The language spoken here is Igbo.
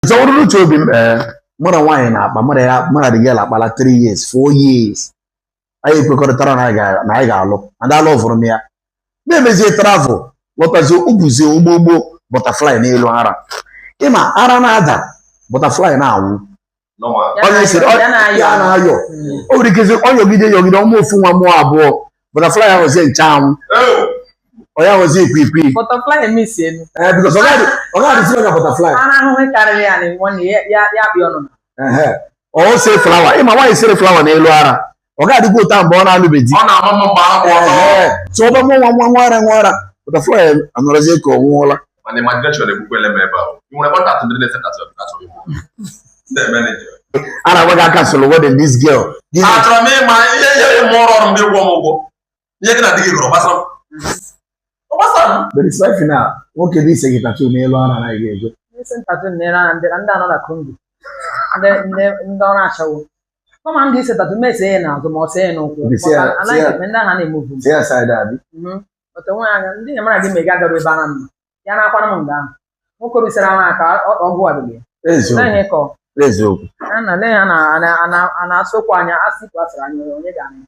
So ọ bụrụ n'uche obi m, ee, mụ na nwaanyị na-akpa, mụ na ya, mụ na the girl akpala 3 years, 4 years, anyị ekwekọrịtara na anyị ga-alụ, and alọvụrụ m ya, na-emezie travel, lọtazie, ubuzie ụgbọgbo butterfly n'elu ara. Ịma ara na-ada, butterfly na-anwụ. Normal. Ya Onye na-ayọ, sịrị ya na-ayọ. Ya na-ayọ. O nwere ike ọ yọgide ọmụ ofu nwa, mụọ abụọ, butterfly ahụzie nche anwụ. Oh! Ọ ya hụzie ikwikwii. Butterfly emisi elu. Ee, because ọ gaghị ka butterfly. Ara ahụhụ karịrị ya na nwanne ya ya ya kpị ọnụ. Ehe. Ọ see flower, ịma nwaanyị sere flower n'elu ara, ọ ga-adịkwa ụta mgbe ọ na-alụbeghị di. Ọ na-ama mma mgbe ahụ kwụ ọtọ. Ehe. So ọba mụ nwa nwa nwa ara nwa ara, butterfly anọrọzie ka ọ nwụọla. Mana imagination egbukwele m ebe ahụ. Ị nwere contact ndị na-ese tattoo achọrọ igbu? Ndị manager. A na-agwa gị aka sụrụ wedding this girl. Achọrọ m ịma ihe mụ ọrụ ọrụ m gị gwụọ m ụgwọ. Ihe gị na di gị gụrụ gbasara m. Ọ gbasara m. But it's life na nwoke dị ise gị tattoo n'elu ara anaghị ekwe. Isi tattoo na-ere ara ndị anọ na Congo. Ndị ọrụ achawo. Kama ndị ise tattoo mee ya n'azụ ma ọ see ya n'ụkwụ. Ndị see But anaghị see eme ndị ahụ na-emuvu. See ya side abi. But onwe anya ndị nyemara gị mega gara ebe ara mma. Ya na-akwara m nga ahụ. Nwoke bisara m aka ọgwụ adịghị ya. Eziokwu. Lee ihe kọ. Eziokwu. A na lee ha na a na-asụkwa anya asị kwasịrị anya onye ga-anụ.